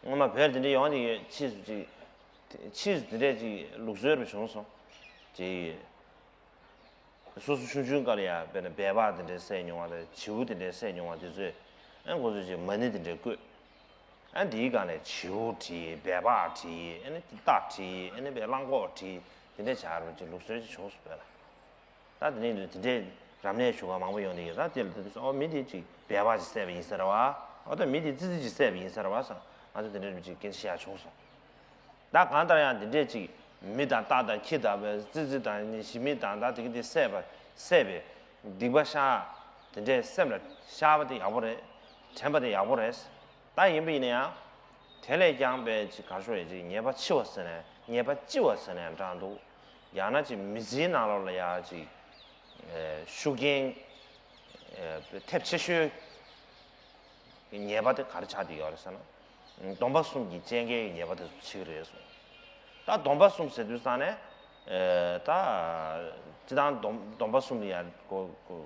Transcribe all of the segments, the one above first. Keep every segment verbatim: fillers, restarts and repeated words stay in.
སྔོན་མ་བོད་དེ་འདྲའི་ཡོང་དེ་ཡོད། ཕྱིས་སུ་ཅིག་ཕྱིས་སུ་དེ་འདྲས་ཅིག་ལུགས་སྲོལ་རུ་བྱུང་སོང་། ཅིག་སོ་སོ་ཆུང་ཆུང་སྐབས་ལ་ཡ་དཔེར་ན་སྦལ་པ་དེ་འདྲས་བསད་མྱོང་བ་དང་བྱིའུ་དེ་འདྲས་བསད་མྱོང་བ་དེ་ཚོས་ཨ་ཁོ་ཚོས་ཅིག་མ་ཎི་དེ་འདྲས་བཀོད། ཨ་འདིའི་སྒང་ནས་བྱིའུ་བྲིས། སྦལ་པ་བྲིས། ཨ་ནི་རྟ་བྲིས། ཨ་ནི་སྦལ་གླང་གོག་བྲིས། དེ་འདྲས་བྱ་རུ་ཅིག་ལུགས་སྲོལ་ཅིག་བྱུང་སོང་བོད་ལ། ད་དེ་ནས་དེ་འདྲའི་རབ་གནས་ཞུ་བ་མང་པོ་ཡོང་དེ་ཡོད། ད་དེ་ལ་དེ་ཚོ་ཨོ་མི་དེ་ཅིག་སྦལ་པ་ཅིག་བསད་པ་ཡིན་ས་རེད་བ། ཨོ་ད་མི་དེ་ཙི་ཙི་ཅིག་བསད་པ་ཡིན་ས་རེད་བ་བསམ། ང་ཚོ་དེ་འདྲའི་ཅིག་སྐད་ཆ་བཤད་ཡ་བྱུང་སོང་། ད་གང་ལྟར་ཡང་དེ་འདྲས་ཅིག་མི་དང་རྟ་དང་ཁྱི་དང་བའི་ཙི་ཙི་དང་ནི་ཞི་མི་དང་ད་དེ་གི་དེ་བསད་པ་བསད་པའི་སྡིག་པ་བཤགས། དེ་འདྲས་སེམས་ལ་བཤགས་པ་དེ་ཡག་པོ་རེད། དྲན་པ་དེ་ཡག་པོ་རེད། ད་ཡིན་པ་ཡིན་ན་ཡང་། དེ་ལས་ཀྱང་པའི་ཅིག་གར་ཤོར་ཡ་ཅིག་ཉེས་པ་ཕྱི་བ་ཟེར་ནས་ཉེས་པ་ལྕི་བ་ཟེར་ནས་འདྲ་འདུག་ཡང་ན་ཅིག་མི་ཚེའི་ནང་ལོགས་ལ་ཡ་ཅིག་ཨེ་ཤུགས་རྐྱེན་ཨེ་ཐེབས་ཆེ་ཤོས་ཉེས་པ་དེ་ག་རེ་ཆགས་བསྡད་ཡོད་རེད་ཟེར་ན། སྡོམ་པ་གསུམ་གྱི་བཅད་འགེལ་གྱི་ཉེས་པ་དེ་ཚོ་ཕྱི་གི་རེད་གསུངས། ད་སྡོམ་པ་གསུམ་ཟེར་དུས་ཙང་ནས་ཨེ་ད་སྤྱི་བཏང་སྡོམ་སྡོམ་པ་གསུམ་ལ་ཡ་གོ་གོ་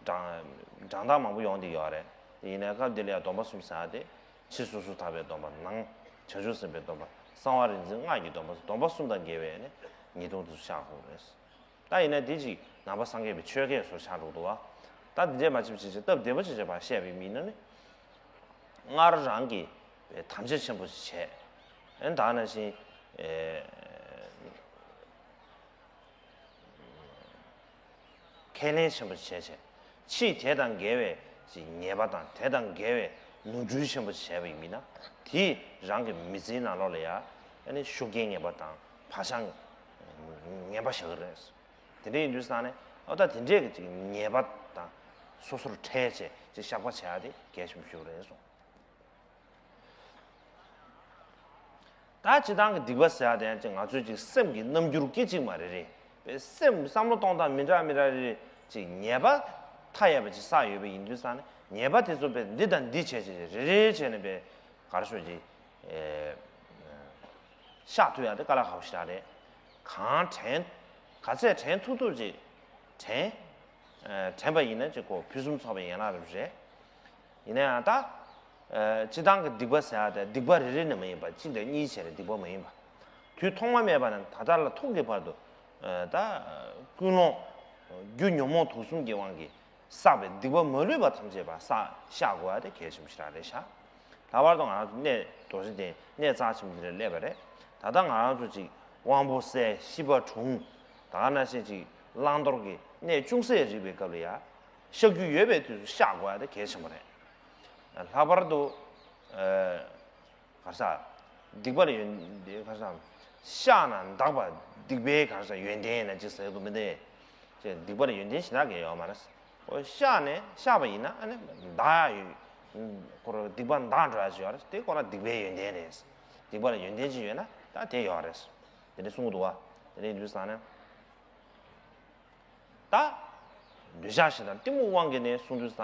གྲངས་གྲངས་རྟགས་མང་པོ་ཡོང་བསྡད་ཡོད་རེད། དེ་ཡིན་ན་སྐབས་འདི་ལ་ཡང་སྡོམ་པ་གསུམ་ཟེར་ཡ་དེ་ཕྱི་སོ་སོར་ཐར་པའི་སྡོམ་པ། ནང་བྱང་ཆུབ་སེམས་དཔའི་སྡོམ་པ། གསང་བ་རིག་འཛིན་སྔགས་ཀྱི་སྡོམ་པ། སྡོམ་པ་གསུམ་དང་འགལ་བའི་ནི་ཉེས་ལྟུང་དེ་ཚོ་བཤགས་དགོས་རེད། ད་ཡིན་ན་དེ་ཅིག་ནང་པ་སངས་རྒྱས་པའི་ཆོས་སྐད་སོགས་ཆགས་འགྲོ་འདུག་བ། ད་འདི་འདྲས་མ་བྱེད་པ་བྱེད་ཅིག་སྟབས་བདེ་པོ་བྱེད་ཅིག་ཕར་བཤད་པའི་མི་ན་ནི། སྔར་རང་གི་དམ་བཅའ་ཆེན་པོ་ཞིག་བྱས། ཨེ་ད་ནང་བཞིན་ཨེ། ཁས་ལེན་ཆེན་པོ་བྱས་བྱས། ཕྱིས་དེ་དང་འགལ་བའི་ཅིག་ཉེས་པ་དང་དེ་དང་འགལ་བའི་ནོར་འཁྲུལ་ཆེན་པོ་བྱས་པ་ཡིན་ན། དེས་རང་གི་མི་ཚེའི་ནང་ལོགས་ལ་ཡ་ཨ་ནི་ཤུགས་རྐྱེན་ངན་པ་དང་བག་ཆགས་ངན་པ་བཞག་གི་རེད། དེ་འདྲ་ཡིན་དུས་ཙང་ནས་ཨོ་ད་དེ་འདྲས་ཀྱི་ཅིག་ཉེས་པ་དང་སོ་སོར་ཕྲལ་བྱས་ཅིག་བཤགས་པ་བྱེད་ཡ་དེ་གལ་ཆེན་པོ་ཞིག་རེད་གསུངས། ད་སྤྱི་བཏང་གི་སྡིག་པ་ཟེར་ཡ་དེ་ཡང་ཅིག་ང་ཚོའི་ཅིག་སེམས་ཀྱི་རྣམ་འགྱུར་སྐད་ཅིག་མ་རེ་རེ། པའི་སེམས་བསམ་བློ་གཏོང་སྟངས་མི་འདྲ་མི་འདྲ་རེ་རེ་ཅིག་ཉེས་པ་མཐའ་ཡས་པ་ཅིག་བསགས་ཡོད་པ་ཡིན་དུས་ཙང་ནས་ཉེས་པ་དེ་ཚོ་པའི་འདི་དང་འདི་བྱས་བྱས་རེ་རེ་བྱས་ནས་པའི་གར་ཤོག་ཅིག་ཨེ་བཤགས་ཐུབ་ཡ་དེ་དཀའ་ལས་ཁག་པོ་ཞིག་རེད། གང་དྲན་ག་ཚད་དྲན་ཐུབ་ཐུབ་ཅིག་དྲན། ཨེ་དྲན་པ་ཡིན་ན་ཅིག་གོ་ཕུན་སུམ་ཚོགས་པའི་ཡན་ལག་རེ་རེད། ཡིན་ན་ཡང་ད། ཨ་སྤྱི་བཏང་གི་སྡིག་པ་ཟེར་ཡ་དེ་སྡིག་པ་རེ་རེ་ནས་མ་ཡིན་པ་གཅིག་དང་གཉིས་བྱས་ནས་སྡིག་པ་མ་ཡིན་པ། དུས་ཐོག་མ་མེད་པ་ནས་ད་ལྟ་ལ་ཐུག་གི་བར་དུ་ཨ་ད་ཀུན་སློང་། རྒྱུ་ཉོན་མོངས་དུག་གསུམ་གྱི་དབང་གིས་བསགས་པའི་སྡིག་པ་མ་ལུས་པ་ཐམས་ཅད་པ་བསགས་བཤགས་དགོས་ཡ་དེ་གལ་ཆེན་པོ་ཞིག་རང་རེད་ཤག་ལྷག་པར་དུ་ང་རང་ཚོ་གནས་རྡོ་རྗེ་གདན་གནས་རྩ་ཆེན་པོ་འདི་ལ་སླེབས་པ་རེད། ད་ལྟ་ང་རང་ཚོ་ཅིག་དབང་པོ་གསལ་ཤེས་པ་དྲུང་། ད་ག་ནང་བཞིན་ཅིག་བླང་དོར་གྱི་གནས་ཅུང་ཟད་རིག་པའི་སྐབས་ལ་ཡ། བཤགས་རྒྱུ་ཡོད་པའི་དུས་སུ་བཤགས་དགོས་ཡ་དེ་གལ་ཆེན་པོ་རེད། ལྷག་པར་དུ་ཨ་ག་རེ་ཟ། སྡིག་པ་ལ་ཡོན་ག་རེ་ཟ། བཤགས་ན་འདག་པ་སྡིག་པའི་ག་རེ་ཟ་ཡོན་ཏན་ཡིན་ན་ཅི་ཟེར་དགོས་མི་འདུག་ཅེས་སྡིག་པ་ལ་ཡོན་ཏན་གཞན་དག་གང་ཡང་ཡོད་མ་རེད། ཨོ་བཤགས་ནས་བཤགས་པ་ཡིན་ན་ཨ་ནི་འདག་ཡ་ཡོད། ཁོ་རང་སྡིག་པ་འདག་འགྲོ་ཡ་ཅིག་ཡོད་རེད། དེ་ཁོ་ན་སྡིག་པའི་ཡོན་ཏན་རེད། སྡིག་པ་ལ་ཡོན་ཏན་ཅིག་ཡོད་ན་ད་དེ་ཡོད་རེད། དེ་འདྲ་གསུང་གི་འདུག་བ། དེ་འདྲ་ཡིན་དུས་ཙང་ནས། ད། འདོད་ཆགས་ཞེ་སྡང་གཏི་མུག་དབང་གིས་ནི་གསུང་དུས་ཙང་།